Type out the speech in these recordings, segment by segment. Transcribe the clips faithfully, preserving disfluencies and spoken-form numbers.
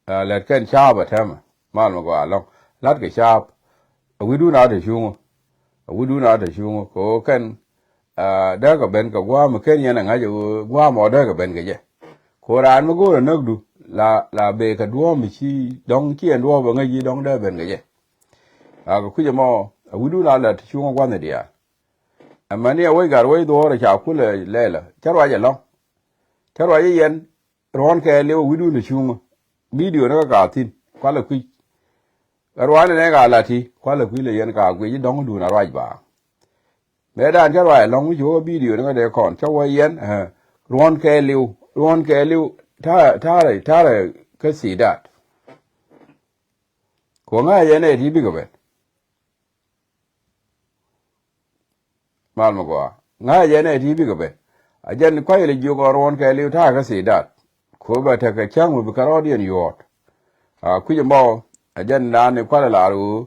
Aa, lät kɛn caap ɛ tɛmɛ. Mal mi gɔaa ɛlɔ̱ŋ. La̱tkɛ caap. Ɛ wi̱cdun a te cuŋä. Ɛ wi̱cdun a te cuŋä. Kɛ ɣöö kɛn, aa, dee kɛ ben kɛ gua̱a̱th mi ken yɛn ɛ ŋa̱c ɛ ɣöö gua̱a̱th mɔ dee kɛ ben kɛ jɛ. Kɛ ɣöö raan mi go̱o̱rɛ näkdu la, la bëë kɛ duɔ̱ɔ̱p mi ci dɔ̱ŋ, ci ɛn duɔ̱ɔ̱p ɛ ŋäc ji̱ dɔ̱ŋ dee ben kɛ jɛ. Aa, kɛ kui̱c ɛmɔ, ɛ wi̱cdun a lät cuŋä gua̱thni diaal. Ɛmɛni ɛ wec gat wec dhuɔ̱ɔ̱r ɛ ca kulɛ lɛlɛ. Cä ruac ɛlɔ̱ŋ. Cä ruac ɛ yɛn ruɔ̱n kɛɛliw wi̱cdun ɛ cuŋä. Bidio ni kä ka thi̱n kualɛ kui̱c. Ɛ ruac ni nɛ ka la̱t ti kualɛ kui̱c lɛ yɛn ka guic i̱ dɔ̱ŋdun a ruac ba. Mëë dan cä ruac ɛlɔ̱ŋ mi ci wä bidio ni kä dee kɔn cä wä yɛn, ɛ, ruɔ̱n kɛɛliw, ruɔ̱n kɛɛliw ta̱a̱, ta̱a̱, ta̱a̱ kä thi̱i̱daat. Kuɔ̱ŋä yɛn ɛ ti bikɛ ben. Mal mi gɔaa. Ŋa̱cä jɛ nɛy ti bikɛ ben. A jɛn kua̱c ilɛ jiök ɣɔn ruɔ̱n kɛɛliw ta̱a̱ kä thi̱i̱ da̱t. Ku bɛ tekɛ cäŋ mi bi kɛ rɔɔdiɛn yuɔ̱ɔ̱t. A kui̱c ɛmɔ, a jɛn naan ni kualɛ lar ɣöö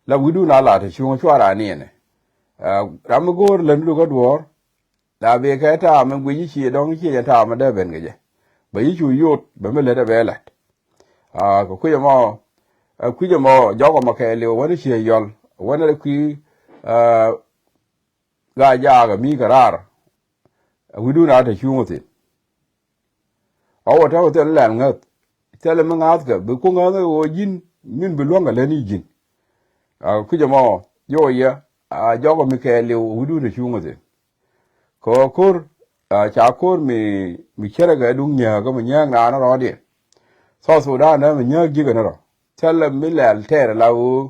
la wi̱cdun a la te cuŋ cuarɛ aniɛnɛ. A ram mi go̱o̱r lätdu kä duɔ̱ɔ̱r. La bikɛ ta̱a̱ mi guic i̱ ciɛ dɔ̱ŋ ciɛ jɛn ta̱a̱ mi dee ben kɛ jɛ. Bɛ yi̱ cu yot bɛ mi lät ɛ bɛ la̱t. A kɛ kui̱c ɛmɔ, ɛ kui̱c ɛmɔ jɔk ɛmɔ kɛɛliw wänä ciɛ yɔl wänä kui̱, a, gaa jaakɛ mi kɛ raar. Ɛ wi̱cdun a te cuŋ thi̱n. Ɔ wä tɛ̈ wä thil lɛl ŋäth. Thilɛ mi ŋa̱thkɛ bi ku ŋäth ɣöö ji̱n min bi luäŋ kɛ lätni ji̱n. A kui̱c ɛmɔ jɔk yɛ, a jɔk ɛmi kɛɛliw wi̱cdun te cuŋ thi̱n. Kɛ ɣöö ko̱r, a ca ko̱r mi, mi cärɛ kɛ duŋ nyääk kä mi nyääk naan rɔɔdiɛn. South Sudan dä mi nyääk ji̱ kɛ ni rɔ. Thilɛ mi lɛl tɛɛr la ɣöö,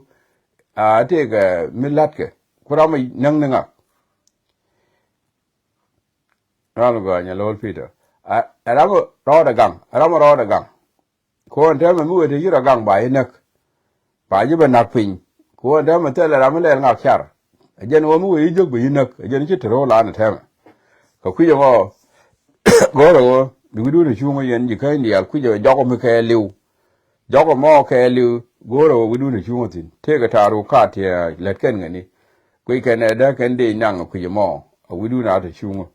a tëëkɛ mi la̱tkɛ ku ram mi näk ni ŋak. Ram mi gɔaa nyɛ lo̱l Peter. A, ɛ ram mi rɔɔdɛ gaŋ, ɛ ram mi rɔɔdɛ gaŋ. Ku ɣän tɛmɛ mi wee te ci rɔ gaŋ ba yi näk. Ba ji̱ bɛ na̱k piny. Ku ɣän tɛmɛ thilɛ ram mi lɛl ŋak car. Ɛ jɛn ɣöö mi wee yi jek bɛ yi näk. Ɛ jɛn ci te ro̱o̱ lan ɛ tɛmɛ. Kɛ kui̱c ɛmɔ go̱o̱rɛ ɣöö bi wi̱cdun te cuŋ yɛn ji̱ käny diaal kui̱c ɛ jɔk mi kɛɛliw. Jɔk ɛmɔ kɛɛliw go̱o̱rɛ ɣöö wi̱cdun te cuŋ thi̱n. Tëëkɛ ta̱a̱ ruk ka tiɛɛ lät kɛn ŋäni. Kui̱c kɛn ɛ däk kɛn dee naŋ ɛ kui̱c ɛmɔ. Ɛ wi̱cdun a te cuŋä.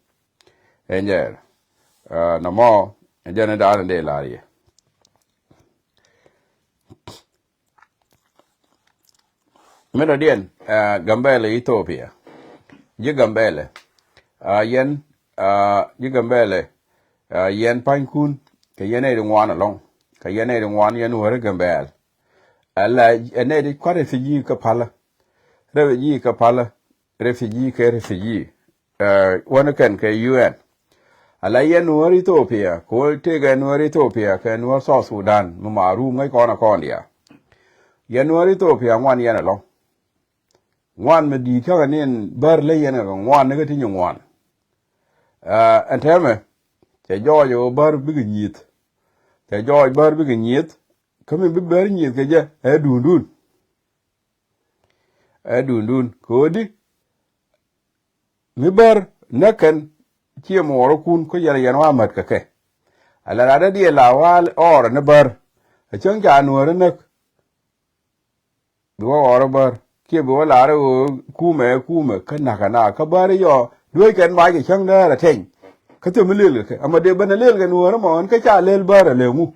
Ɛn jɛ, a, nɔmɔ, ɛn jɛ ni da̱a̱n in dee la̱r yɛ. Min dɔ̱diɛn, a, Gambɛlɛ Ethiopia. Ji̱ Gambɛlɛ. A, yɛn, a, ji̱ Gambɛlɛ. A, yɛn pa̱nykun, kɛ yɛn nɛy ti ŋuan ɛlɔ̱ŋ. Kɛ yɛn nɛy ti ŋuan yɛn wä ri Gambɛl. Ala, ɛ nɛy ti kua̱r refugee kä palä. Refugee kä palä. Refugee kɛ refugee. Ɛ, wänä kɛn kɛ U N. Ala yɛn Nuäär Ethiopia, kɛ wä tëëkɛ Nuäär Ethiopia, kɛ Nuäär South Sudan, mi marum ŋäc kɔn a kɔn diaal. Yɛn Nuäär Ethiopia ŋuan yɛn ɛlɔ̱ŋ. Ŋuan mi di̱i̱t cäŋɛ ni ɛn bär ley yɛn kɛ ŋuan ni kä ti nyin ŋuan. Ɛ, ɛn tɛmɛ, cɛ jɔɔc ɛ ɣöö bär bikɛ nyieth. Cɛ jɔɔc bär bikɛ nyieth, kä mi bi bär nyieth kɛ jɛ, ɛ duundun. Ɛ duundun kɛ ɣöö di mi bär näk kɛn ciɛ muɔɔrikun kä yɛn yɛn wa mät kɛ kɛ. Ala rat dee diɛ la wa ɔɔrɛ ni bär. Ɛ cäŋ ca Nuäärä näk. Bi wä ɔɔrɛ bär kiɛ bi wä laarä ɣöö kumɛ kumɛ kä na̱k ɛ na kä bär yɔ duec kɛn mac kɛ cäŋ däär ɛ tɛny. Kä thil mi lël kɛ kɛ ɛmɔ dee ben ɛ lël kɛ Nuäärä mɔ ɛn kä ca lël bär ɛ lëŋu.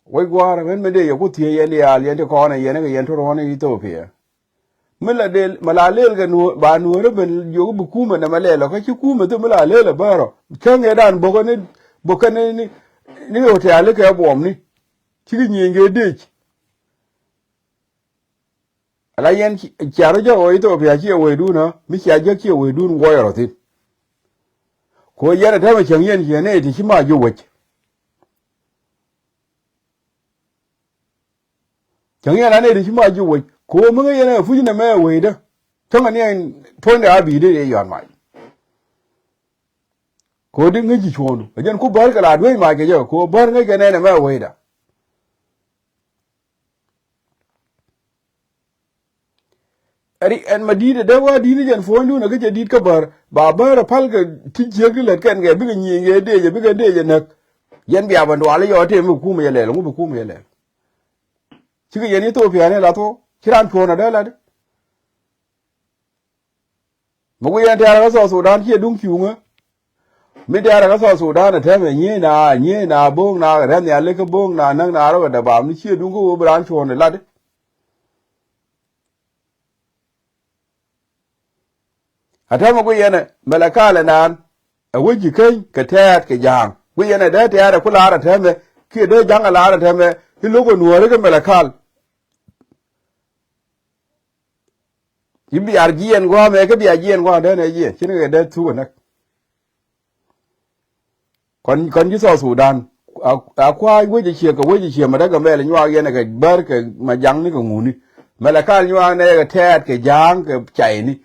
Wec gua̱a̱r ɣän mi dee yɛ ku thiec yɛn diaal yɛn ti kɔn ɛ yɛn kɛ yɛn ti ruɔ̱n Ethiopia. Mi la del mi la lel kɛ nuɔ̱ɔ̱r ba nuɔ̱ɔ̱r ben jiök bi kumɛ nɛmɛ lɛl ɔ kä ci kumɛ thil mi la lel ɛ bärɔ. Cäŋ yɛ dan bokä ni bokä ni ni ni hotel kɛ buɔm ni. Cikɛ nyieny kɛ dec. Ala yɛn cia rɔ jɔk ɣöö Ethiopia ciɛ wecdun ɣä mi cia jek ciɛ wecdun guɔyɛ rɔ thi̱n. Ku yɛn ɛ täämɛ cäŋ yɛn ciɛ nɛy ti ci ma jiök wec. Cäŋ yɛn anɛy ti ci ma jiök wec ku ɣöö mi ŋäc yɛn ɛ puc nɛmɛ ɛ wecdä. Cäŋ ɛ ni ɛn puɔ̱nydɛ a bi̱i̱dɛ yɛ yɔ̱a̱n mac. Ku ɣöö di ŋäc ji̱ cuɔ̱ɔ̱ŋdu ɛ jɛn ku bär kɛ la dueec mac kɛ jɛ ku ɣöö bär ŋäc kɛ nɛy nɛmɛ ɛ wecdä. Ri ɛn ma di̱i̱t ɛ dee wa di̱i̱t ni jɛn puɔ̱nydun ɛ kä cɛ di̱i̱t kä bär ba bär ɛ pal kɛ ti ciek ti lät kɛn kɛ bikɛ nyieny kɛ dec ɛ bikɛ dec ɛ näk. Yɛn bia bä dual i̱ yɔ tëë mi bi kumɛ yɛ lɛl ŋu bi kumɛ yɛ lɛl. Cikɛ yɛn Ethiopia ni la thok ci raan cuɔ̱ɔ̱n ɛ dee lat. Mi wi̱i̱ ɛn tɛ̈rɛ kä South Sudan ciɛ duŋ cuŋä. Mi dɛɛrɛ kä South Sudan ɛ tɛmɛ nyiee na, nyiee na, bo̱o̱ŋ na, rɛn nhiali kä bo̱o̱ŋ na, näk na rɔ kɛ däbaam ni ciɛ duŋ kä ɣöö bi raan cuɔ̱ɔ̱ŋ di lat. A tɛmɛ guic yɛn ɛ Malakal ɛ naan ɛ wec ji̱ keny kɛ tɛɛt kɛ ja̱a̱ŋ. Guic yɛn ɛ dee tɛɛt ɛ ku laar ɛ tɛmɛ kiɛ dee ja̱ŋ ɛ laar ɛ tɛmɛ i̱ lo̱k ɛ nuɔ̱ɔ̱ri kä Malakal. I̱ biaar jiɛɛn gua̱a̱mɛ kä biaar jiɛɛn gua̱a̱mɛ dee nɛ jiɛɛn cin kɛ dee thuk ɛ näk. Kɔn, kɔn ji̱ South Sudan a, a kua̱a̱c wec a ciek kɛ wec a ciek mɛ däk kɛ mɛl nyuak yɛn kɛ bär kɛ ma jaŋni kɛ ŋuni. Malakal nyuak nɛ kɛ tɛɛt kɛ ja̱a̱ŋ kɛ cayni.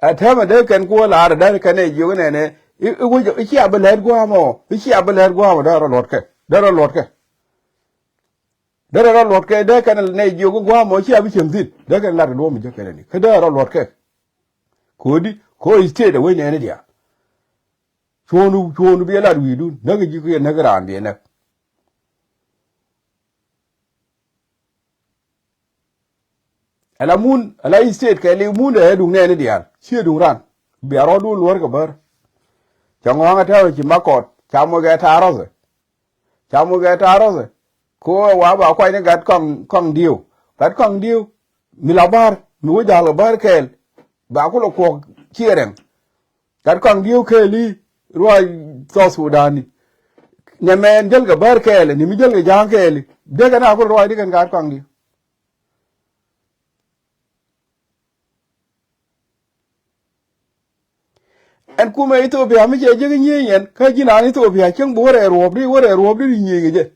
A tɛmɛ dee kɛn kuɔ laar dee kɛn ɛ jiök nɛnɛ i̱, i̱ wec i̱ cia bi lɛt gua̱a̱mɔ i̱ cia bi lɛt gua̱a̱mɔ dee rɔ luɔtkɛ dee rɔ luɔtkɛ. Dee rɔ luɔtkɛ dee kɛn nɛ jiök gua̱a̱mɔ cia bi cieŋ thi̱n dee kɛn lat duɔ̱ɔ̱m jek kɛn ni kä dee rɔ luɔtkɛ. Ko̱di ko̱ state a wec nɛni diaal. Cuɔ̱ɔ̱ŋdu, cuɔ̱ɔ̱ŋdu biɛ lat wi̱i̱dun näk ji̱ kiɛ näk raan biɛ näk. Ala mun, ala state kɛɛliw mun dee duŋ nɛɛni diaal ciɛ duŋ ran. Bia rɔɔdun luɔ̱r kɛ bär. Cɛ ŋɔ̱a̱ŋ a tɛ̈wä ci Makɔt ca moc kɛ ta̱a̱ rɔ̱thɛ. Ca moc kɛ ta̱a̱ rɔ̱thɛ. Ko ɛ wa ba kuany ni gat kɔaŋ, kɔaŋ diw. Gat kɔaŋ diw mi la bär mi wä ja̱l kɛ bär kɛɛl. Ba kulɛ kuɔk ciɛ rɛŋ. Gat kɔaŋ di̱w kɛɛli ruac South Sudan ni. Nɛ mɛn jäl kɛ bär kɛɛli ni mi jäl kɛ ja̱a̱ŋ kɛɛli dee kɛ na kul ruac di kɛn gat kɔaŋ di̱w. Ɛn kumɛ Ethiopia mi cɛ jek nyieny ɛn kä ji̱ naan Ethiopia cieŋ bi wä rɛɛ ruɔ̱ɔ̱p di wä rɛɛ ruɔ̱ɔ̱p di ri nyieny kɛ jɛ.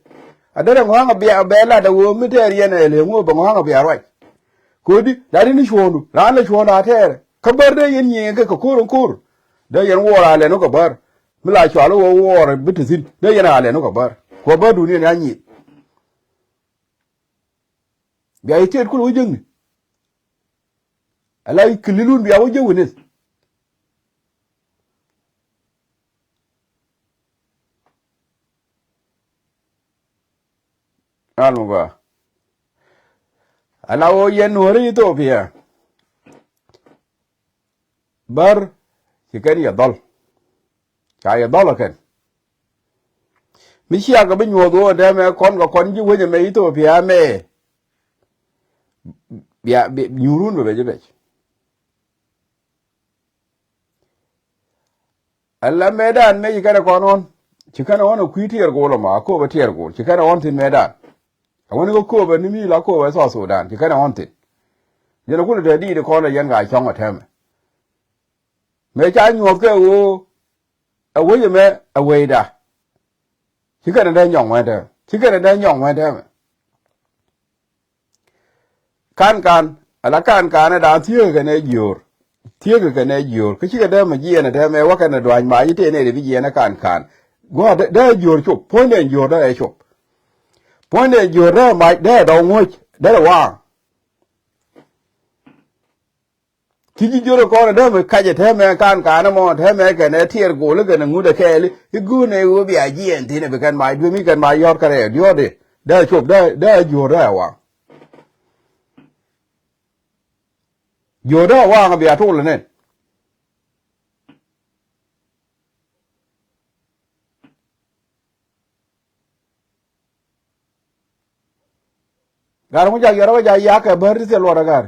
A derɛ ŋɔ̱a̱ŋ a bia bɛ lat a wee mi tɛɛr yɛn ɛ lëë ŋo̱o̱ bɛ ŋɔ̱a̱ŋ a bia ruac. Ko̱di lat in cuɔ̱ɔ̱ŋdu raan lɛ cuɔ̱ɔ̱ŋdu a tɛɛrɛ kä bär dee yɛn nyieny kɛ kɛ ko̱r in ko̱r. Dee yɛn wuɔɔr a lɛn wä kɛ bär mi la cual wä wuɔɔr bi te thi̱n dee yɛn a lɛn wä kɛ bär. Kuɔ bärdun yɛn a nyieth. Bia yɛ tiet kulɛ wä jäŋni. Ala kililun bia wä jäŋ wi̱nith. Al mi gɔaa. Ala wä yɛn nuɔ̱ri Ethiopia. Bär ci kɛn yɛ dhɔl. Ca yɛ dhɔl ɛ kɛn. Mi ciakɛ bi nyuɔ̱th ɣöö dee mɛ kɔn kɛ kɔn ji̱ wec ɛmɛ Ethiopia mɛ. Bia, bia nyuurun bɛ bec bec. Ala mëëdan mëë ci kɛn ɛ kɔn ɣɔn ci kɛn ɛ ɣɔn ɛ kui̱ tiɛɛr go̱o̱l ɛmɔ a kööbä tiɛɛr go̱o̱l ci kɛn ɛ ɣɔn thi̱n mëëdan. A wän kä kööbä ni mi la kööbä South Sudan ci kɛn ɛ ɣɔn thi̱n. Jɛn ɛ kulɛ te diit kɔn ɛ yɛn ka cɔ̱ŋ ɛ tɛmɛ. Mëë ca nyuɔ̱th kɛ ɣöö ɛ wec ɛmɛ ɛ wecda. Ci kɛn ɛ dee nyɔŋ wɛn tɛmɛ ci kɛn ɛ dee nyɔŋ wɛn tɛmɛ. Kan kan ala kan kan ɛ daan thieekɛ kɛn ɛ jiöör. Thieekɛ kɛn ɛ jiöör kä cikɛ dee mɛ jiɛɛn ɛ tɛmɛ wä kɛn ɛ dua̱ny mac i̱ tëë nɛy dee bi jiɛɛn ɛ kan kan. Gua̱a̱ dee jiöör cop puɔ̱nydɛ jiöör dee ɛ cop. Puɔ̱nydɛ jiöör dee ɛ mac dee ɛ dɔw ŋuɔ̱c dee ɛ waaŋ. Ci ji̱ jiöt ɛ kɔn ɛ dämɛ kac ɛ tɛmɛ kan kanɛ mɔ tɛmɛ kɛnɛ tiɛɛr go̱o̱l kɛnɛ ŋut ɛ kɛɛli i̱ guun ɛ ɣöö bia jiɛɛn thi̱n ɛ bi kɛn mac duemi kɛn mac yɔ̱t kärɛ diɔ̱ɔ̱tdɛ dee cop dee jiöördä ɛ waŋ. Jiöördä ɛ waŋ ɛ bia tol ɛ nɛn. Gat ŋu jak yɔrɔ wä jak yak kɛ bär ti thil luɔt ɛ gat.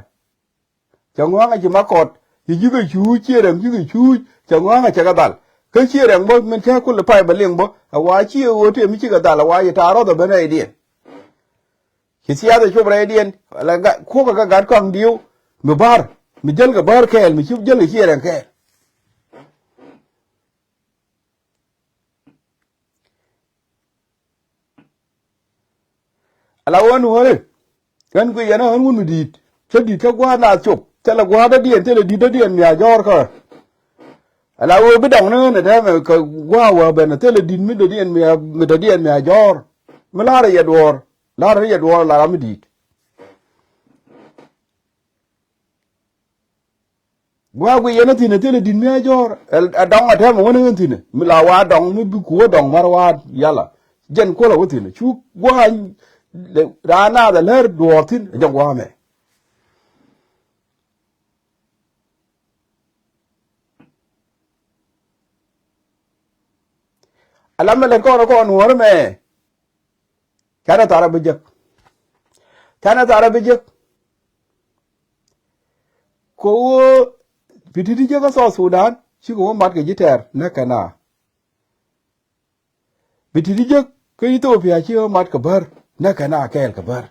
Cɛ ŋua̱ŋ a ci ma kɔt ci ji̱ kɛ cuuc ciɛ rɛm ji̱ kɛ cuuc cɛ ŋua̱ŋ a cɛ kɛ dhal. Kä ciɛ rɛm bä min cä kul pay bä liŋ bä ɛ wa ciɛ ɣöö tëë mi cikɛ dhal ɛ wa ci ta̱a̱ rɔth ɛ ben rɛydiɛn. Ci thiath ɛ cop rɛydiɛn la kuɔ̱kä kɛ gat kɔaŋ diëw mi ba̱r mi jäl kɛ bär kɛɛl mi ci jäl kɛ ciɛ rɛm kɛɛl. Ala ɣän wä ri ɣän kui̱ yɛn ɣän wun mi di̱i̱t cä di̱i̱t cä gua̱a̱r naath cop thilɛ gua̱a̱r dädiɛn thilɛ di̱t dädiɛn mi a jɔ̱ɔ̱r kä. Ala ɣöö bi dɔŋ ni ɣän ɛ tɛmɛ kɛ gua̱a̱r wä ben thilɛ di̱t mi dädiɛn mi a mi dädiɛn mi a jɔ̱ɔ̱r. Mi la̱rä yɛ duɔ̱ɔ̱r la̱rä yɛ duɔ̱ɔ̱r la ram mi di̱i̱t. Gua̱a̱ guic yɛn a thi̱n a thilɛ di̱t mi a jɔ̱ɔ̱r ɛ dɔ̱ŋ a tɛmɛ wän a ɣän thi̱n mi la wa dɔ̱ŋ mi bi kuäär dɔ̱ŋ mär wa yala. Jɛn kuäl a wä thi̱n cu gua̱a̱ raan naath a lär duɔ̱ɔ̱r thi̱n a jɛ gua̱a̱ mɛ. Ala mi lät kɔn kɔn nuɔ̱ɔ̱r mɛ. Canɛ thar a bi jek. Canɛ thar a bi jek. Kɛ ɣöö bi ti̱ti̱ jek kä South Sudan cikɛ wä mat kɛ ji̱ tɛɛr näk kɛ na. Bi ti̱ti̱ jek kä Ethiopia cikɛ wä mat kɛ bär näk kɛ na kɛɛl kɛ bär.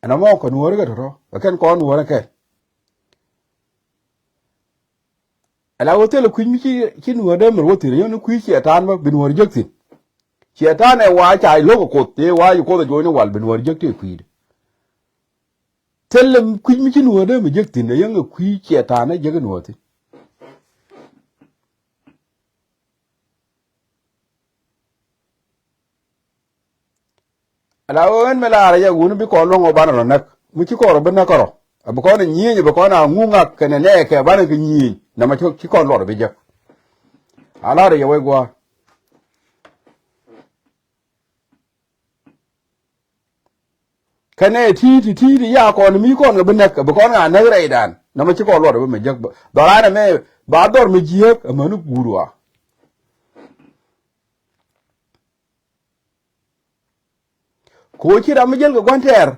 Ɛn ɛmɔ kɛ nuɔ̱ɔ̱ri kɛ tɔ̱tɔ̱ kɛ kɛn kɔn nuɔ̱ɔ̱ri kɛn. Ala wä thilɛ kui̱c mi ci, ci nuɔ̱ɔ̱r dee mɛr wä thi̱n, yäŋ ni kui̱c ciɛɛtan bä bi nuɔ̱ɔ̱r jek thi̱n. Ciɛɛtan ɛ wa ca lo̱k ɛ Kuoth, ëë wa ci Kuoth ɛ juɔ̱cni wal bi nuɔ̱ɔ̱r jek tëë kui̱dɛ. Thilɛ kui̱c mi ci nuɔ̱ɔ̱r dee mɛ jek thi̱n, yäŋ ɛ kui̱c ciɛɛtan ɛ jek nuɔ̱ɔ̱r thi̱n. Ala ɣöö ɣän mi laarä jɛ wuni bi kɔn luɔ̱ŋ ɔ banɛ rɔ näk. Mi ci kɔn rɔ bi näk kärɔ. A bi kɔn ɛ nyieny, a bi kɔn a ŋuŋ ŋak kɛnɛ nɛɛkɛ banɛ kɛ nyieny. Nɛmɛ ci, ci kɔn luɔt ɔ bi jek. A laarä jɛ wec gua̱a̱r. Kɛnɛ ti̱i̱t, ti̱i̱t, ti̱i̱t, ya kɔn mi kɔn kɛ bi näk, a bi kɔn a näk rɛydan. Nɛmɛ ci kɔn luɔt ɔ bi mɛ jek. Dhɔran ɛmɛ, ba dhɔr mi jiääk, amäni guur wa. Kɛ ɣöö ci ram mi jäl kɛ gua̱n tɛɛr,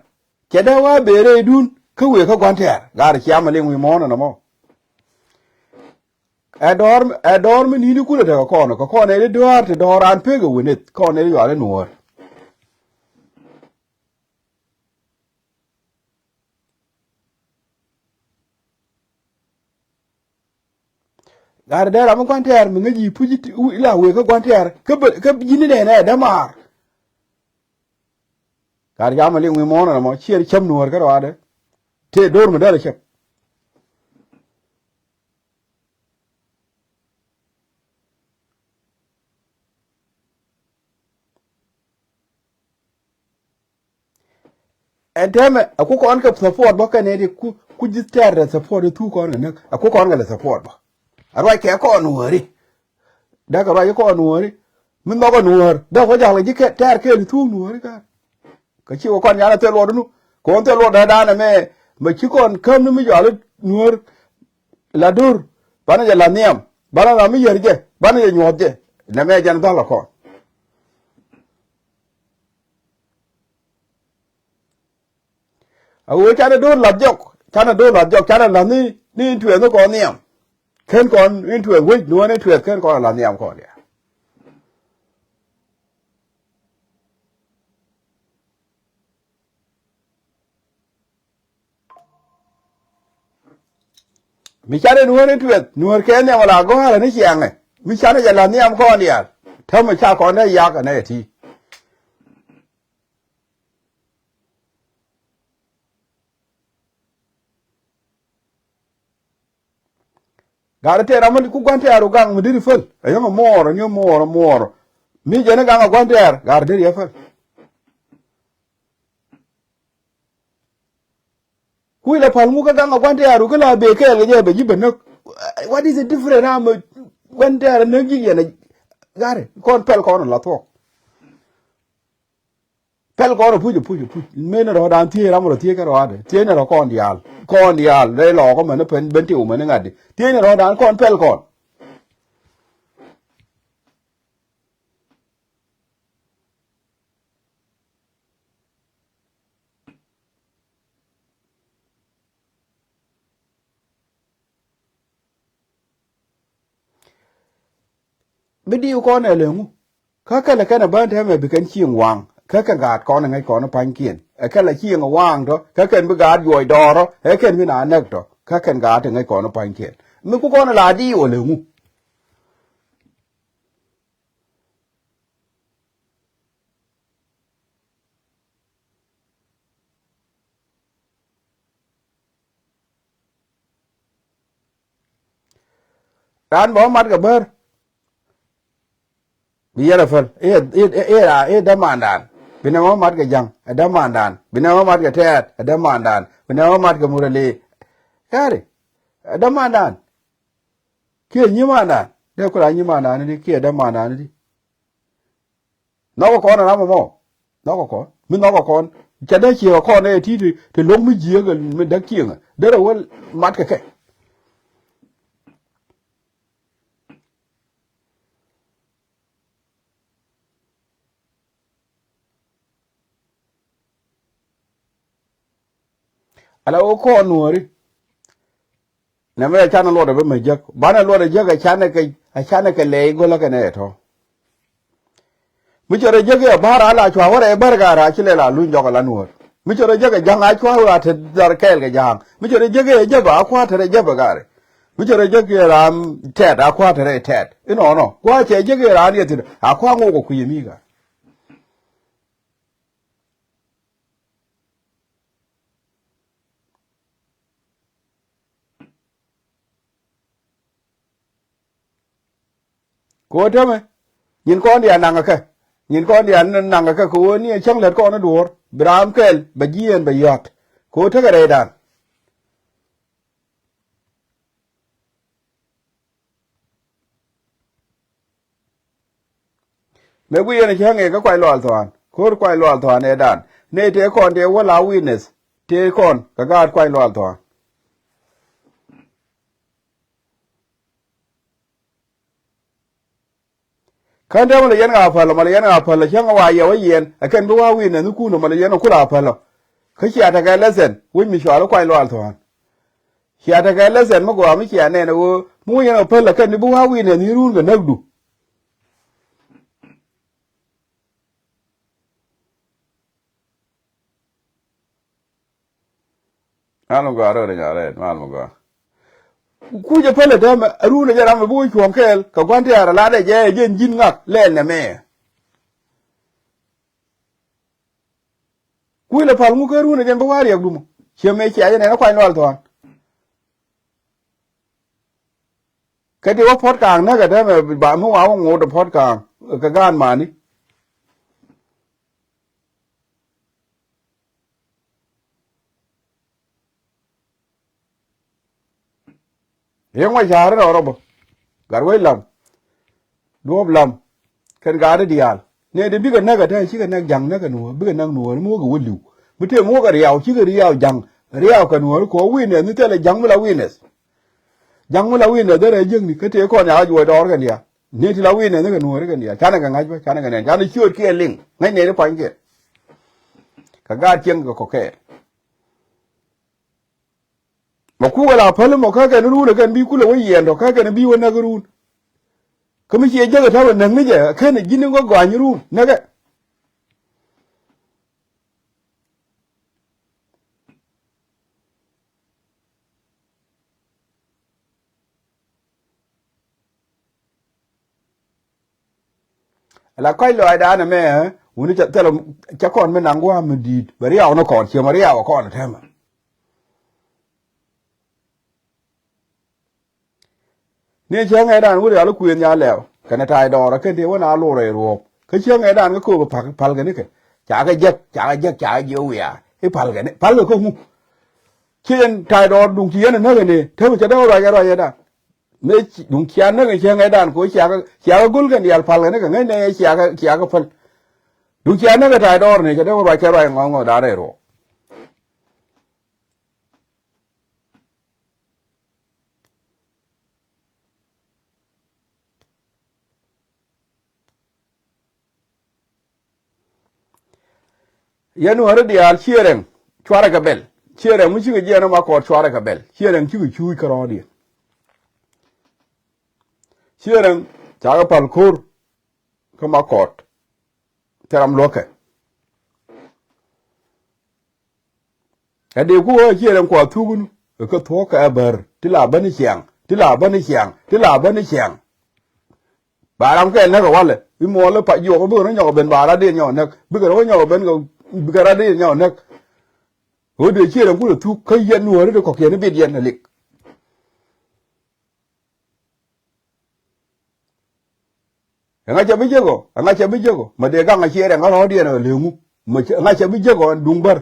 cɛ dee wa bëë rɛydun kä wëë kä gua̱n tɛɛr. Gaar ciam a liŋ wi̱i̱ muɔ̱ɔ̱n ɛn ɛmɔ. Ɛ dɔ̱ɔ̱r, ɛ dɔ̱ɔ̱r mi ni̱n i̱ kulɛ tekɛ kɔn, kɛ kɔn ɛ di dɔ̱ɔ̱r ti dɔ̱ɔ̱r raan pek ɛ wëneth, kɔn ɛ di yual i̱ nuɔ̱ɔ̱r. Gat dee ram mi gua̱n tɛɛr mi ŋäc ji̱ puc ila wëë kä gua̱n tɛɛr kä bä, kä ji̱n inɛnɛ ɛ dämaar. Gat jam a liŋ wi̱i̱ muɔ̱ɔ̱n ɛn ɛmɔ ciɛ cäm nuɔ̱ɔ̱r kä rɔaadɛ. Tëë do̱r mi däl ɛ cäm. Ɛn tɛmɛ a ku kɔn kɛ support bä kɛn ɛ di ku, ku ji̱ tɛɛr dɛ support di thuk kɔn kɛ näk a ku kɔn kɛ lɛ support bä. A ruac kɛ kɔn nuɔ̱ɔ̱ri. Däk a ruac kɔn nuɔ̱ɔ̱ri. Mi nhɔk ɛ nuɔ̱ɔ̱r däk wä ja̱l kɛ ji̱ tɛɛr kɛɛl di thuk nuɔ̱ɔ̱ri ka̱n. Kä ci wä kɔn nyan a thil luɔt nu. Kɔn thil luɔt dee danɛ mɛ, mɛ ci kɔn käm ni mi jɔal i̱ nuɔ̱ɔ̱r. La dur banɛ jɛ la nhiam, banɛ la mi yär jɛ, banɛ jɛ nyuɔ̱th jɛ. Nɛmɛ jɛn dhɔl a kɔn. A ɣöö canɛ do̱r lath jɔk, canɛ do̱r lath jɔk, canɛ lath ni, ni in tuɛth ni kɔn nhiam. Ken kɔn in tuɛth wec, nuɔ̱ɔ̱n in tuɛth ken kɔn a lath nhiam kɔn ya. Mi canɛ nuɔ̱ɔ̱r in tuɛth, nuɔ̱ɔ̱r kɛ nhiam ala gɔ̱a̱rä ni ciaŋɛ. Mi canɛ jɛ lath nhiam kɔn diaal. Täämɛ ca kɔn dee yak ɛnɛ ɛ ti. Gat tɛɛr amä ku gua̱n tɛɛr ru gaŋ mi deri päl. Ɛ yäŋ ɛ muɔɔr, ɛ ni muɔɔr, ɛ muɔɔr. Mi jɛn ɛ gaŋ ɛ gua̱n tɛɛr, gat deri ɛ päl. Ku ilɛ pal ŋu kä gaŋ a gua̱n tɛɛr ru kä la bee kɛɛl kɛ jɛ bɛ ji̱ bɛ näk. What is the difference? Ram gua̱n tɛɛr näk ji̱ yɛn a gari kɔn pɛl kɔn a la thuɔk. Pɛl kɔn a puc a puc a puc. Men rɔ̱dan thiee ram rɔ thiee kɛ rɔ̱dan thiee ni rɔ kɔn diaal kɔn diaal rɛy lɔɔk mɛn pɛn ben ti wumɛn ŋa̱t di thiee ni rɔ̱dan kɔn pɛl kɔn. Bi diw kɔn ɛ lɛ ŋu? Kä kɛlɛ kɛn ɛ bän tɛmɛ bi kɛn cieŋ waŋ kä kɛn gaat kɔn ɛ ŋäc kɔn ɛ pa̱nykiɛn. Ɛ kɛlɛ cieŋ ɛ waŋ tɔ kä kɛn bi gaat juɔc dɔɔrɔ ɛ kɛn bi na näk tɔ kä kɛn gaat ɛ ŋäc kɔn ɛ pa̱nykiɛn. Mi ku kɔn ɛ la diw ɛ lɛ ŋu? Raan bɛ wä mat kɛ bär. Bi yɛn a päl i̱, i̱, i̱, i̱, i̱ dämandan. Bi nɛ wä mat kɛ ja̱ŋ ɛ dämandan. Bi nɛ wä mat kɛ tɛɛt ɛ dämandan. Bi nɛ wä mat kɛ murali. Kari ɛ dämandan. Kiɛ nyimandan dee kula nyimandan ni di kiɛ dämandan ni di. Nhɔkɛ kɔn ɛ ram ɛmɔ. Nhɔkɛ kɔn mi nhɔkɛ kɔn. Ca dee cieŋ ɛ kɔn ɛ ti ti lo̱ŋ mi jiääk ɛ mi däk cieŋ ɛ derɛ wäl mat kɛ kɛ. Ala wä kɔn nuɔ̱ɔ̱ri. Nɛmɛ a canɛ luɔt ɛ bä mɛ jek. Banɛ luɔt ɛ jek a canɛ kɛ, a canɛ kɛ lɛy go̱lä kɛnɛ ɛ tɔ̱. Mi cɛ rɔ jek i̱ ɛ ba̱r a la cua wä rɛy bär ga̱rɛ a ci lɛ la luny jɔk a la nuɔ̱ɔ̱r. Mi cɛ rɔ jek ɛ ja̱ŋ a cua wä a te dhar kɛɛl kɛ ja̱a̱ŋ. Mi cɛ rɔ jek i̱ ɛ jäp a kua te rɛ jäp ɛ ga̱rɛ. Mi cɛ rɔ jek i̱ ɛ ram tɛt a kua te rɛ tɛt. Inɔnɔ. Kua cɛ jek i̱ ɛ ram yɛ thi̱n a kua ŋok ɛ kui̱ ɛ mi ga̱r. Kɛ ɣöö tämɛ nyin kɔn diaal naŋ kɛ kɛ, nyin kɔn diaal naŋ kɛ kɛ, kɛ ɣöö ni ɛ cäŋ lät kɔn i̱ duɔ̱ɔ̱r bi raam kɛl bɛ jiɛɛn bɛ yɔ̱a̱t. Kɛ ɣöö tekɛ rɛydan. Mëë guic yɛn cäŋ ɛ kä Kuay Lual Thuan, ko̱r Kuay Lual Thuan ɛ dan. Nɛy tëë kɔn tëë wä la witness, tëë kɔn kɛ gaat Kuay Lual Thuan. Kän täämɛ lɛ yɛn ɣaa päl, mɔ lɛ yɛn ɣaa päl, cäŋ ɛ wa yɛ wä yɛn, ɛ kɛn bi wa witness ni kun, mɔ lɛ yɛn ɛ kula päl. Kä cia tekɛ lesson, wec mi cɔal i̱ Kuay Lual Thuan. Cia tekɛ lesson mi gɔaa mi cia nɛn ɛ ɣöö mi wä yɛn ɛ päl ɛ kɛn ni bi wa witness ni run kɛ näkdu. Mal mi gɔaa rɛw rɛy nyarɛt, mal mi gɔaa. Kucɛ päl ɛ täämɛ, ɛ run ɛ jɛ ram ɛ bi wä cuɔ̱ɔ̱ŋ kɛɛl kɛ gua̱n tɛ̈r ɛ lat ɛ jɛ ɛ jɛn ji̱n ŋak lɛl nɛmɛ. Kui̱ lɛ pal ŋu kä run ɛ jɛn bä wa̱a̱ riɛk dumɔ. Ciɛ mëë cia jɛ nɛn ɛ Kuany Lual Thuan. Kä ti wä Puɔ̱t Ka̱a̱ŋ näk ɛ täämɛ ba mi wa wä ŋot ɛ Puɔ̱t Ka̱a̱ŋ kɛ gaan mani. Riɛŋ wä ca̱r rɔ rɔ bä. Gat wec lam. Duɔ̱ɔ̱p lam. Kɛn gaat diaal. Nɛy ti bikɛ näk ɛ tɛ̈ cikɛ näk ja̱ŋ näk ɛ nuɔ̱ɔ̱r, bikɛ näk nuɔ̱ɔ̱r mi wä kɛ wä li̱w. Mi tëë mi wä kɛ riaw, cikɛ riaw ja̱ŋ. Riaw kɛ nuɔ̱ɔ̱r kɛ wä witness ni thilɛ ja̱ŋ mi la witness. Ja̱ŋ mi la witness derɛ jiäkni kä tëë kɔn yakä juɔc dɔɔr kɛn diaal. Nɛy ti la witness ni kɛ nuɔ̱ɔ̱r kɛn diaal. Canɛ kɛ ŋa̱c bä, canɛ kɛ nɛn. Canɛ ciöötkiɛn liŋ. Ŋäc nɛy ti pua̱nykiɛn. Kɛ gaat cieŋ kɛ kɔ̱kɛɛr. Mɔ kukɛ la päl mɔ kä kɛn run ɛ kɛn bi kulɛ wä yiɛn tɔ kä kɛn bi wä näk run. Kä mi ciɛ jäk ɛ ta̱wɛ näk ni jɛ kɛn ji̱n in gɔ̱ gɔany run näkɛ. Ala kɔc lɔaacdan ɛmɛ, wuni ca thilɛ, ca kɔn mi naŋ gua̱a̱m mi di̱i̱t bɛ riaw ni kɔn, ciɛ mɔ riaw ɛ kɔn ɛ tɛmɛ. Ni cäŋ ɛ dan wä rial kuëën nya lɛw kɛnɛ ta̱a̱ dɔɔr ɛ kɛn tëë wä na lor ɛ ruɔ̱ɔ̱p. Kä cäŋ ɛ dan kä kööbä pa̱l, pa̱l kɛ nikɛ. Ca kɛ jek, ca kɛ jek, ca kɛ jiɛ wiaa. I̱ pa̱l kɛ ni, pa̱l kɛ kä ŋu. Ci yɛn ta̱a̱ dɔɔr duŋ ci yɛn ɛ näk ɛ ni, täämɛ cɛ dee wä ruac ɛ ruac ɛ dan. Mëë ci, duŋ cia näk in cäŋ ɛ dan kɛ ɣöö ciakä, ciakä go̱l kɛn diaal pal kɛn kɛ ŋäc nɛ ciakä, ciakä päl. Duŋ cia näk in ta̱a̱ dɔɔr ni cɛ dee wä ruac kɛ ruac ŋɔŋ ŋɔŋ da̱a̱n rɛy ruɔ̱ɔ̱k. Yɛn wääri diaal ciɛ rɛŋ cuarɛ kɛ bɛl. Ciɛ rɛŋ mi cikɛ jiɛɛn ɛ ma kɔɔr cuarɛ kɛ bɛl. Ciɛ rɛŋ cikɛ cuuc kärɔɔdiɛn. Ciɛ rɛŋ cakɛ pal ko̱r kä ma kɔɔt. Thil ram luɔ̱kɛ. Ɛ dee ku ɣä ciɛ rɛŋ kua thuk ni kä thuɔ̱k kɛ bär ti la bäni ciaŋ, ti la bäni ciaŋ, ti la bäni ciaŋ. Ba ram kɛ näk ɛ walɛ i̱ muɔɔl i̱ pa jiɔk i̱ bikɛ rɔ nyɔk ɛ ben ba rat diɛn nyɔk ɛ näk, bikɛ rɔ nyɔk ɛ ben kɛ, bikɛ rat diɛn nyɔk ɛ näk. Ɣöö dee ciɛ rɛŋ kulɛ thuk kä yɛn nuɔ̱ɔ̱ri ti kɔ̱kiɛn i̱ bit yɛn ɛ lik. Ɛŋa cɛ bi jek ɔ, ɛŋa cɛ bi jek ɔ, mɛ dee gaŋ a ciɛ rɛŋ kä rɔ̱ɔ̱diɛn ɛ leŋu, mɛ cɛ, ɛŋa cɛ bi jek ɔ ɛn duŋ bär.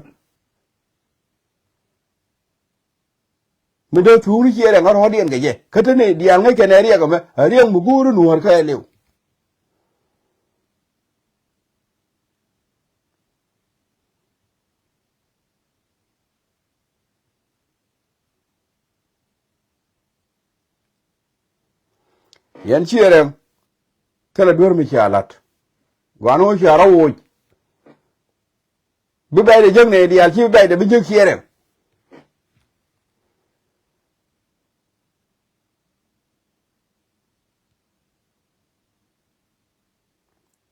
Mi dee thuukni ciɛ rɛŋ kä rɔ̱ɔ̱diɛn kɛ jɛ kä te ni diaal ŋäc kɛn ɛ riɛk ɛmɛ ɛ riɛk mi go̱o̱ri nuɔ̱ɔ̱r kä ɛ liw. Yɛn ciɛ rɛŋ thilɛ duer mi cia la̱t. Gua̱n ɣöö cia rɔ woc. Bi bɛ̈ɛ̈dɛ jek nɛy diaal ci bi bɛ̈ɛ̈dɛ bi jek ciɛ rɛŋ.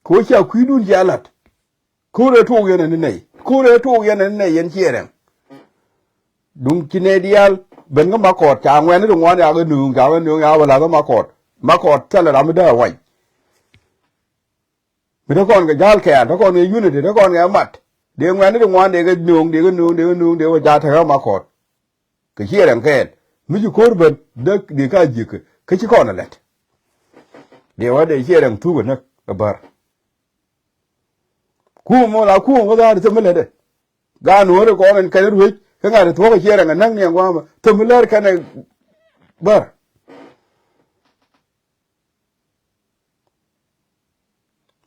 Kɛ ɣöö cia kui̱dun cia la̱t. Ko̱rɛ tuɔɔk yɛn ani nɛy. Ko̱rɛ tuɔɔk yɛn ani nɛy yɛn Ciɛ Rɛŋ. Duŋ ci nɛy diaal ben kä Makɔt ca ŋuɛ̈ni ti ŋuan yakɛ nööŋ, ca ɣä nööŋ yakɛ bä la̱th kä Makɔt. Makɔt thilɛ ram mi dee a wac. Mi te kɔn kɛ ja̱l kɛɛl, te kɔn kɛ unity, te kɔn kɛ mat. Dee ŋuɛ̈ni ti ŋuan dee kɛ nööŋ, dee kɛ nööŋ, dee kɛ nööŋ, dee wä ca tekɛ Makɔt. Kɛ Ciɛ Rɛŋ kɛɛl. Mi ci ko̱r ben, dee, dee ka jiäk kɛ, kä ci kɔn ɛ lɛt. Dee wä dee Ciɛ Rɛŋ thuk ɛ näk ɛ bär. Kuum mɔ la kuum kä dha̱a̱r thim mi lätdɛ. Gaat Nuɔ̱ɔ̱ri kɔn ɛn kɛn ruec kä ŋa̱t thuɔ̱k ɛ Ciɛ Rɛŋ ɛ näk ni ɛn gua̱a̱mɛ thim mi lär kɛn ɛ bär.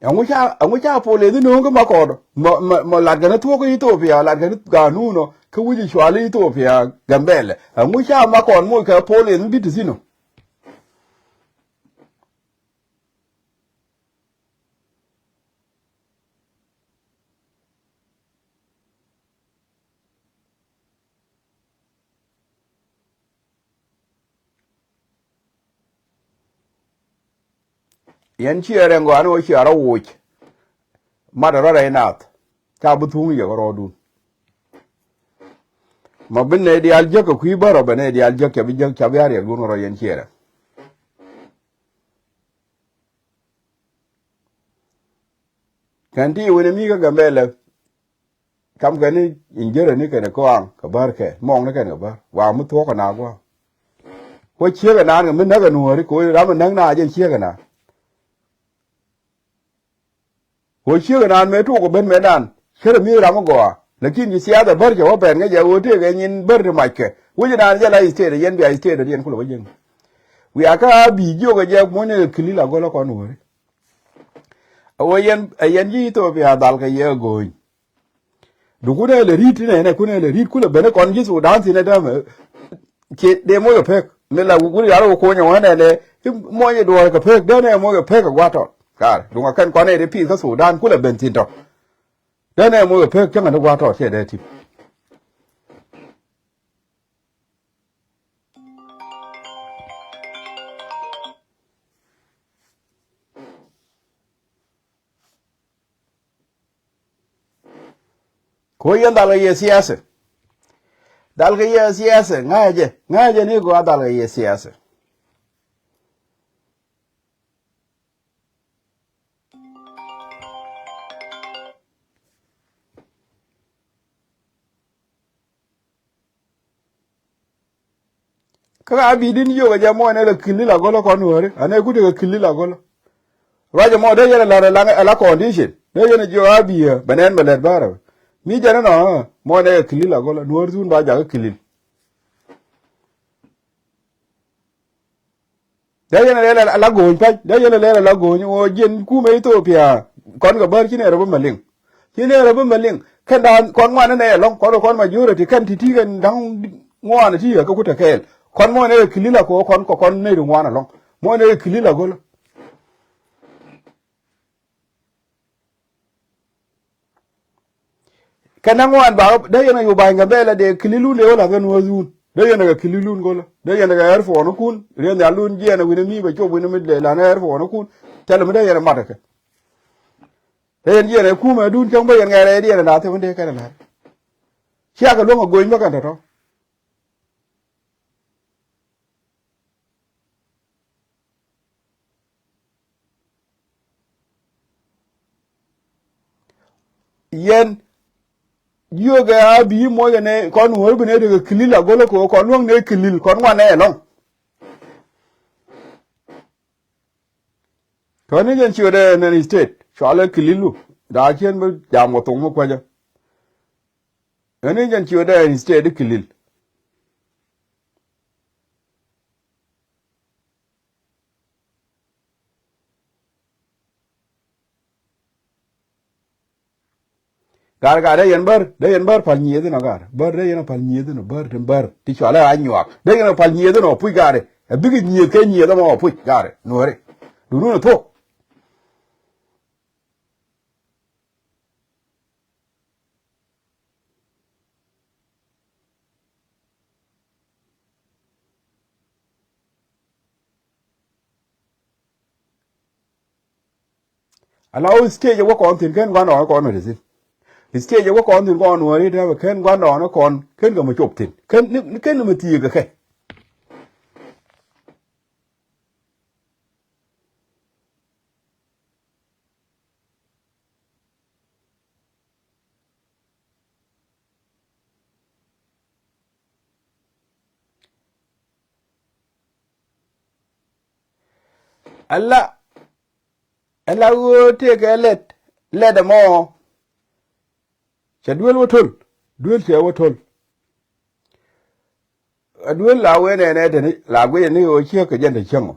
Ɛŋu ca, ɛŋu ca pol ëë dhi nööŋ kä Makɔt mɔ, mɔ, mɔ lat kɛn thuɔ̱k kä Ithiopia, lat kɛn gaat Nuɔ̱ɔ̱r kä wi̱c cual Ithiopia Gambɛlɛ. Ɛŋu ca Makɔt moc kɛ pol ëë dhi ti thi̱n ɔ. Yɛn Ciɛ Rɛŋ gɔaa ni wä ciɛ rɔ woc. Mat rɔ rɛy naath. Ca bi thuŋ yɛ kɛ rɔɔdun. Ma bi nɛy diaal jek kɛ kui̱ bär ɔ bɛ nɛy diaal jek ca bi jek ca bi a riɛkdun kɛ rɔ yɛn Ciɛ Rɛŋ. Kɛn ti wi̱ni mi kä Gambɛlɛ. Kam kɛn ni injärä ni kɛn kɔaŋ kɛ bär kɛ mɔŋ ni kɛn kɛ bär wa mi thuɔ̱k kɛ na gua̱a̱. Kuɔ ciek kɛ naan kɛ mi näk kɛ Nuɔ̱ɔ̱ri kɛ ɣöö ram mi näk na jɛ ciek kɛ naan. Ɣöö ciek naan mëë tuɔk ɛ ben mëë naan cärɛ mi̱eth ram mi gɔaa. Lakin ci thiathɛ bär cɛ wä pɛn ŋäcɛ ɣöö tëëkɛ nyin bär ti mackɛ wec naan jɛ la state ɛ yɛn bia state ɛ yɛn kulɛ wä jiäŋ. Wiaa kä a bi̱i̱ jiök ɛ jɛ muɔ̱nyni kɛ ki̱li la gɔl ɛ kɔn wääri. Ɛ wee yɛn ɛ yɛn ji̱ Ithiopia dhal kɛ yɛ ɛ go̱o̱ny. Dukun ɛ lɛ ri̱t inɛ inɛ kun ɛ lɛ ri̱t kulɛ ben ɛ kɔn ji̱ Sudan thi̱n ɛ dämɛ. Ci dee moc ɛ pek mi la wuri yar wä kuɔnyɛ wä nɛ lɛ. Moc ɛ duɔɔr kɛ pek dee nɛ moc ɛ pek ɛ gua̱tɔ. Kar duŋ ɛ kɛn kɔn ɛ ri pi̱i̱th kä Sudan kulɛ ben thi̱n tɔ. Dee nɛ moc ɛ pek cäŋɛ ni gua̱tɔ cɛ dee ti̱p. Ko yɛn dhal kɛ yɛ siasa. Dhal kɛ yɛ siasa ŋa̱cɛ ŋa̱cɛ ni gɔaa dhal kɛ yɛ siasa. Kä ka bi̱i̱ di̱n jiök ɛ jɛ mɔ ɛn ɛ kɛ ki̱li la gɔlä kɔn wääri ɛn ɛ kuthi kɛ ki̱li la gɔlä. Ruacɛ mɔ dee yɛn ɛ la̱r ɛ la condition dee yɛn ɛ jiök a bi̱i̱ ɛ bɛ nɛn bɛ lɛt bäärä. Mi jɛn ɛnɔ mɔ ɛn ɛ kɛ ki̱li la gɔlä nuɔ̱ɔ̱r thun ba jakä ki̱li. Dee yɛn a lɛl ala go̱o̱ny pa̱ny dee yɛn a lɛl ala go̱o̱ny ɣöö jiɛn kumɛ Ithiopia. Kɔn kɛ bär ci nɛɛrɛ bi mɛ liŋ. Ci nɛɛrɛ bi mɛ liŋ kɛn daan kɔn ŋuan ni nɛy ɛlɔ̱ŋ kɔn kɔn majority kɛn ti̱ti̱ kɛn da̱ŋ ŋuan ti yɛ kä kutä kɛɛl. Kɔn mɔ nɛy kɛ ki̱li la kɛ ɣöö kɔn kɛ kɔn nɛy ri ŋuan ɛlɔ̱ŋ mɔ nɛy kɛ ki̱li la go̱lä. Kɛ nɛ ŋuan ba dee yɛn a yu ba̱ny kɛ bɛɛlɛ dee kililun dee wä la̱th kɛ nuɔ̱ɔ̱thun dee yɛn a kɛ kililun go̱lä dee yɛn a kɛ ɛrpuɔnikun riɛn nhialun jiɛn a wi̱n mi bɛ cop wi̱n mi dee lan ɛrpuɔnikun. Thilɛ mi dee yɛn a mat kɛ dee yɛn jiɛn a kumɛ dun cäŋ bä yɛn ŋɛɛrɛ dee yɛn a nath thil mi dee kɛn a la̱r. Ciakɛ luäŋ a go̱ny bä kɛn tɔ̱tɔ̱. Yɛn jiökɛ a bi̱i̱ muɔckɛ nɛ kɔn wä bi nɛ tekɛ kilil a go̱lä kɛ kɔn luäŋ nɛ kilil kɔn wan nɛ ɛlɔ̱ŋ. Kɔn ni jɛn ciötdɛ nɛn state cualɛ kililu daa ciɛn bi jam kɛ thoŋ mi kuecä. Ɛn ni jɛn ciötdɛ nɛn state kilil. Gaar gaar dee yɛn bär dee yɛn bär pal nyieth inɔ gaar bär dee yɛn pal nyieth inɔ bär tin bär ti cualɛ a nyuak dee yɛn pal nyieth inɔ puc gaar ɛ bikɛ nyieth kɛ nyieth ɛmɔ puc gaar nuɔri. Dunun ɛ thok. Ala ɣöö stage wä kɔn thi̱n ken gua̱ndɔɔŋni kɔn mi te thi̱n. Stage wä kɔn thi̱n kɔn Nuääri täämɛ ken gua̱ndɔɔŋni kɔn ken kɛ mi cop thi̱n. Ken ni, ni ken ni mi thiek kɛ kɛ. Ala, ala ɣöö tëëkɛ lɛt, lɛt ɛmɔ. Cɛ duel wä töl, duel cɛ wä töl. A duel la wen ɛnɛ teni la guic ni ɣöö ciek kɛ jɛn te cieŋ ɔ.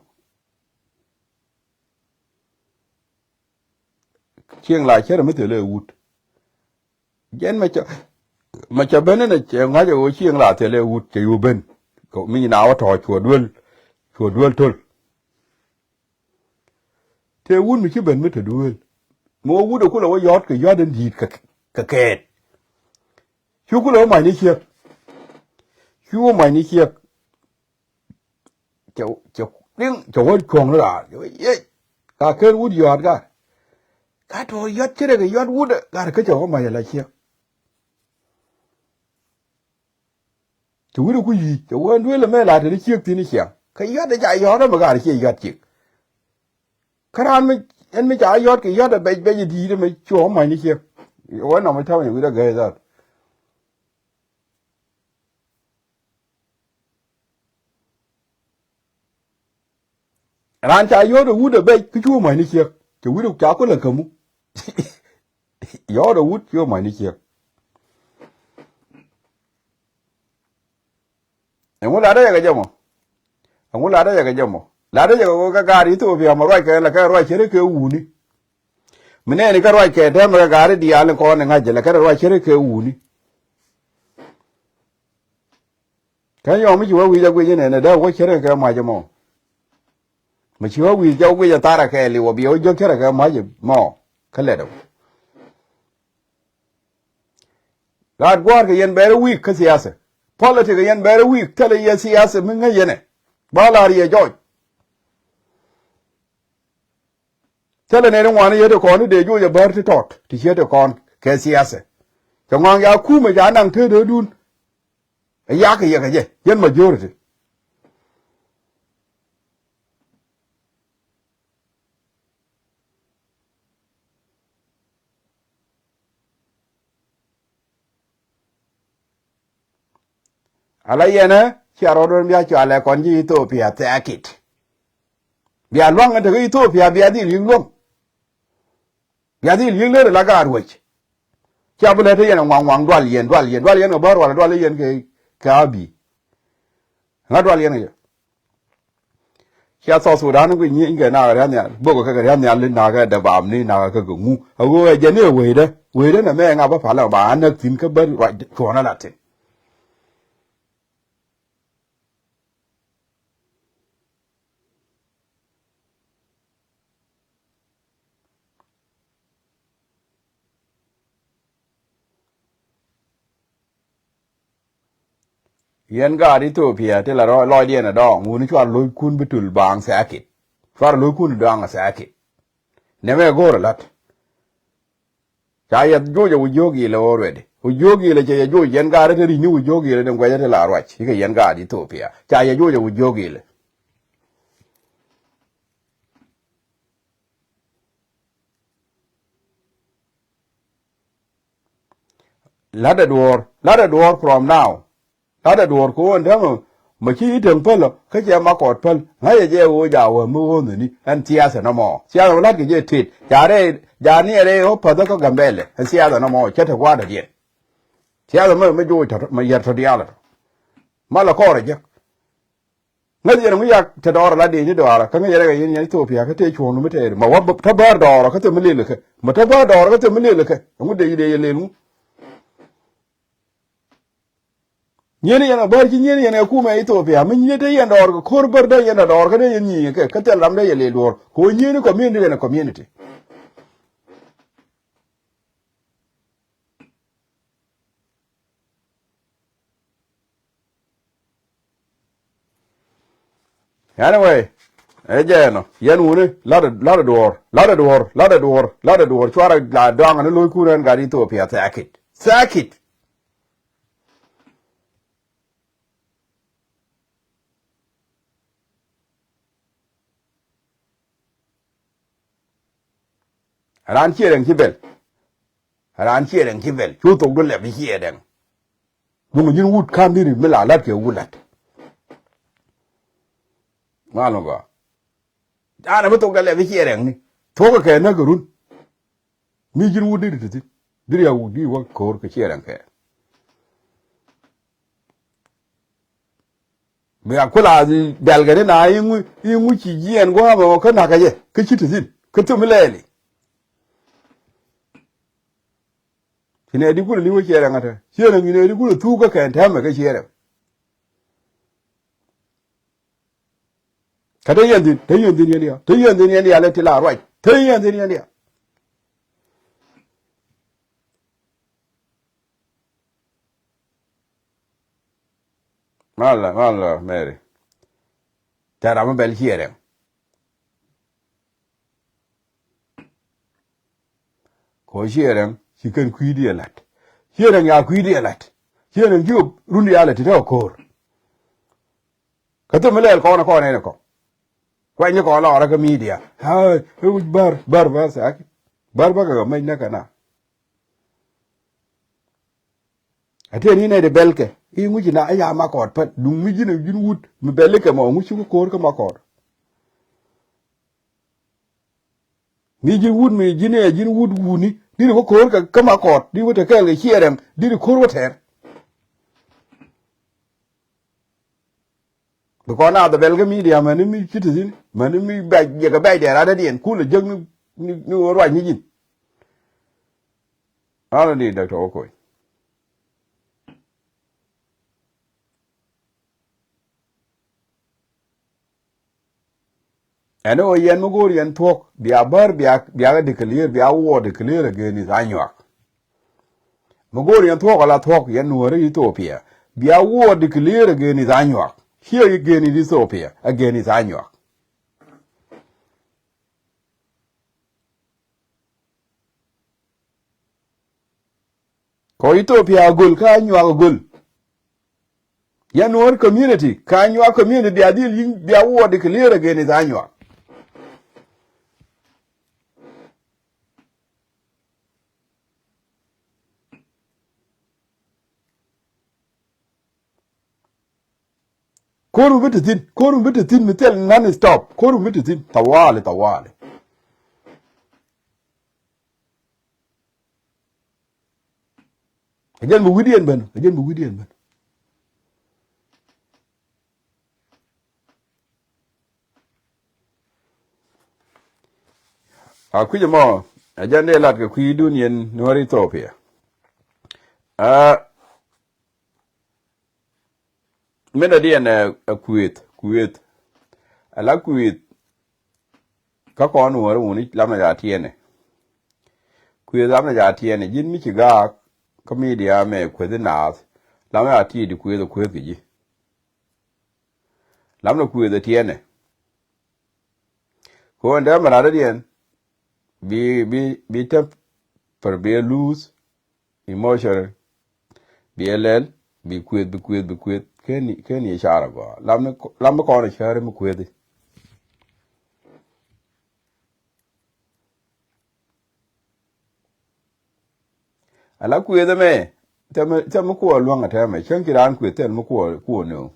Cieŋ la cärɛ mi thilɛ wut. Jɛn mɛ cɛ, mɛ cɛ ben ni cɛ ŋa̱c ɛ ɣöö cieŋ la thilɛ wut cɛ yu ben. Mi na wä tɔ̱ cuɔ duel, cuɔ duel töl. Tëë wut mi ci ben mi te duel. Mi wä wut ɛ kulɛ wä yɔ̱t kɛ yɔ̱t in di̱i̱t kɛ, kɛ kɛɛt. Cu kulɛ wä ma̱cni ciek. Cu wä ma̱cni ciek. Cɛ, cɛ, riŋ, cɛ wä cuɔ̱ŋ ni raar. Cɛ wä yec. Ka ken wut yɔ̱a̱t ka. Ka tuɔɔk yɔ̱t ci rɛ kɛ yɔ̱t wut ɛ. Ka rɛ kä cɛ wä ma̱c ala ciek. Cɛ wut ɛ ku yi̱i̱c. Cɛ wä duel ɛmɛ la te ni ciek thi̱n i̱ ciaŋ. Kä yɔ̱t ɛ ca yɔ̱t ɛmɛ ka rɛ ciɛ yɔ̱t ciek. Kä raan mi, ɛn mi ca yɔ̱t kɛ yɔ̱t ɛ bɛc bɛc ɛ di̱i̱t ɛmɛ cuɔ ma̱cni ciek. Wä nɔmɔ ta̱wä ni wi̱c rɛ gɛɛ that. Raan ca yɔ̱t ɛ wut ɛ bɛc kä cu ma̱cni ciek. Cɛ wut ɛ ca kulɛ kämu. Yɔ̱t ɛ wut cu ma̱cni ciek. Ɛŋu latdä yɛ kɛ jɛ mɔ? Ɛŋu latdä yɛ kɛ jɛ mɔ? Latdä yɛ kɛ kɛ gaat Ithiopia mɔ ruac kɛ lɛ kɛ ruac cärɛ kɛ wuni. Mi nɛɛni kä ruac kɛ tɛmɛ kɛ gaat i̱ diaal in kɔn in ŋa̱c jɛ lɛ kɛ ruac cärɛ kɛ wuni. Kä yɔm mi ci wä wi̱c a guic inɛnɛ dee wä cärɛ kɛ mac ɛmɔ. Mi ci wä wi̱c jɛ wä guic a tharɛ kɛ liw a biɛ wä jiök cärɛ kɛ mac ɛmɔ. Kä lɛt ɛmɔ. Gaat gua̱a̱r kɛ yɛn bɛɛrɛ wi̱i̱k kä siasa. Politik kɛ yɛn bɛɛrɛ wi̱i̱k thilɛ yɛ siasa mi ŋäc yɛn ɛ. Ba la̱r yɛ jɔc. Thilɛ nɛn ŋuani yet kɔn i̱ dee joc ɛ bäär ti tɔt ti ciet kɔn kɛ siasa. Cɛ ŋɔaŋ ya kumɛ ca naŋ te dee dun. Ɛ yak yɛ kɛ jɛ yɛn majority. Ala yɛnɛ cia rɔɔd wän bia cualɛ kɔn ji̱ Ithiopia thɛɛkit. Bia luaŋ in tekɛ Ithiopia bia dhil yi̱k luäŋ. Bia dhil yi̱k lät ala gaat ruec. Cia bi lät te yɛn ɛ ŋuaŋ ŋuaŋ dual yɛn dual yɛn dual yɛn kɛ bä rual dual yɛn kɛ, kɛ Abiy. Ŋa dual yɛn kɛ jɛ. Cia South Sudan ku nyieny kɛ nakä riath nhial bok kɛ kɛ riath nhial ni nakä dee bam ni nakä kɛ kɛ ŋu. A ɣöö ɛ jɛ ni ɛ wecdä wecdä nɛ mɛ ŋa bä palä ba a näk thi̱n kä bä ruac cuɔ̱nä la thi̱n. Yɛn gaat Ithiopia ti la rɔ-, lɔcdiɛn ɛ dɔɔŋ wuni cuar lo̱ckun bi tul baaŋ thɛɛkit. Cuar lo̱ckun dɔaŋ thɛɛkit. Nɛmɛ go̱o̱r ɛ la̱t. Ca yɛ joc ɛ wi̱c jiök ilɛ already. Wi̱c jiök ilɛ cɛ yɛ joc yɛn gaat ɛ te ri̱c ni wi̱c jiök ilɛ ni guɛcä ti la ruac. Ikɛ yɛn gaat Ithiopia. Ca yɛ joc ɛ wi̱c jiök ilɛ. La̱tdɛ duɔ̱ɔ̱r, la̱tdɛ duɔ̱ɔ̱r from now. La̱tdɛ duɔ̱ɔ̱r kɛ ɣöö ɛn täämɛ mɛ ci i̱ Deng päl ɔ kä cɛ Makɔt päl ŋa̱cɛ jɛ ɣöö jaak wä mi ɣöö nhäni ɛn thiathɛ nɔmɔ. Thiathɛ mɛ la̱tkɛ jɛ tet ca rɛy jaak ni ɛ rɛy ɣöö päthä kä Gambɛlɛ ɛn thiathɛ nɔmɔ cä te gua̱a̱r dɔ̱diɛn. Thiathɛ mɛ mɛ joc tɔ̱ mɛ yɛr tɔ̱ diaal ɛ tɔ̱. Malɛ kɔɔr ɛ jek. Ŋäth yɛn ŋu yak te dɔɔr ala dee ni dɔɔr kä ŋäc yɛn rɛk yɛn yɛn Ethiopia kä tee cuɔ̱ɔ̱ŋ mi tɛɛr ma wä tä bäär dɔɔr kä thil mi lel kɛ ma tä bäär dɔɔr kä thil mi lel kɛ. Ŋu dee dee yɛ lel ŋu. Nyieni yɛn a bäär ci nyieni yɛn ɛ kumɛ Ethiopia mi nyieni te yɛn dɔɔr kɛ ko̱r bär dee yɛn a dɔɔr kä dee yɛn nyieni kɛ kä thil ram dee yɛ lel duɔ̱ɔ̱r kɛ ɣöö nyieni community yɛn a community. Anyway, Ɛ jɛ ɛnɔ yɛn wuni latdɛ, latdɛ duɔ̱ɔ̱r, latdɛ duɔ̱ɔ̱r, latdɛ duɔ̱ɔ̱r, latdɛ duɔ̱ɔ̱r. Cuarɛ la dɔaŋ ni lo̱ckun ɛn gat Ithiopia. Thɛɛkit. Thɛɛkit. Raan ciɛ rɛŋ ci bɛl. Raan ciɛ rɛŋ ci bɛl. Cu thok du lɛp i̱ ciɛ rɛŋ. Duŋ ji̱n wut ka̱n diri mi la la̱t kɛ wut la̱t. Mal mi gɔaa. Raan ɛ bi thok dee lɛp i̱ ciɛ rɛŋni. Thuɔ̱kɛ kɛ näk kɛ run. Mi ji̱n wut diri ti thi̱n. Diri a wut di wä ko̱o̱r kɛ ciɛ rɛŋ kɛ. Bia kula dɛl kɛ ni na iŋu, iŋu ci jiɛn gua̱a̱mɛ kä nakä jɛ kä ci ti thi̱n kä thim ilɛli. Ci nɛ di kulɛ li̱w kä ciɛ rɛŋ kä tɛ ciɛ rɛŋ, ci nɛ di kulɛ thuk kä kɛn tɛmɛ kä ciɛ rɛŋ. Kä te yɛn dhi̱n, te yɛn dhi̱n yɛn diaal, te yɛn dhi̱n yɛn diaal ɛ ti la ruac, te yɛn dhi̱n yɛn diaal. Mal, mal Mary. Tɛ ram mi bɛl ciɛ rɛŋ. Kɔ ciɛ rɛŋ ci kɛn kui̱diɛ la̱t. Ciɛ rɛŋ ya kui̱diɛ la̱t. Ciɛ rɛŋ ci run diaal ɛ ti tɛ kɛ ko̱o̱r. Kä thim mi lɛl kɔn kɔn ɛn kɔ. Kuany ni kɔn lɔrä kä media. Haa, ɛ wi̱c bär, bär bä thɛk. Bär bä kɛ kɛ mec näk kɛ na. Ɛ tëë ni nɛy ti bɛlkɛ i̱ ŋuci na ɛ ya Makɔɔt pät duŋ mi ji̱n ɛ ji̱n wut mi bɛlikɛ mɔ ŋuci kä ko̱o̱r kä Makɔɔt. Mi ji̱n wut mi ji̱n ɛ ji̱n wut wuni diri wä ko̱o̱r kɛ kä Makɔɔt di wä te kɛɛl kɛ ciɛ rɛŋ diri ko̱o̱r wä tɛr. Bi kɔn a dhɛ bɛl kä media mäni mi ci ti thi̱n mäni mi bɛc yɛ kɛ bɛc dɛɛ rat dädiɛn kulɛ jek ni, ni, ni ɣöö ruac ni ji̱n. Ran ni dɔktɔ wä koc. Ɛn ɣöö yɛn mi go̱o̱r yɛn thuɔ̱k bia bär bia, bia kɛ declare, bia war declare against Anyuak. Mi go̱o̱r yɛn thuɔ̱k ala thuɔ̱k yɛn Nuääri Ethiopia. Bia war declare against Anyuak. Ciɛ against Ethiopia, against Anyuak. Kɔ Ethiopia a göl kä Anyuak a göl. Yɛn Nuäär community kä Anyuak community bia dhil yi̱n bia war declare against Anyuak. Ko̱r mi bi ti thi̱n, ko̱r mi bi ti thi̱n mi thil non stop, ko̱r mi bi ti thi̱n tawali, tawali. Ɛ jɛn bi wi̱diɛn ben, ɛ jɛn bi wi̱diɛn ben. A kui̱c ɛmɔ ɛ jɛn dee lat kɛ kui̱dun yɛn Nuäär Ethiopia. Aa, min dɔ̱diɛn ɛ, ɛ kuëth, kuëth. Ala kuëth kä kɔn Nuäär wuni lamnɛ ca tiɛnɛ. Kuëth lamnɛ ca tiɛnɛ ji̱n mi ci gaak kä media mɛ kuëth in naath. Lamnɛ ca tiɛt di kuëth ɛ kuëth kɛ ji̱. Lamnɛ kuëth ɛ tiɛnɛ. Kɛ ɣöö ɛn dee mi rat dɔ̱diɛn bi, bi, bi temper bi ɛ luuth emotion bi ɛ lɛl bi kuëth, bi kuëth, bi kuëth. Keni, keni ɛ car agɔaa. Lam ni, lam mi kɔn ɛ cäri mi kuëthi. Ala kuëth ɛmɛ, thɛmɛ, thɛmɛ kuɔ luäŋ ɛ tɛmɛ, cäŋ ci raan kuëth thɛl mi kuɔ, kuɔ nööŋ.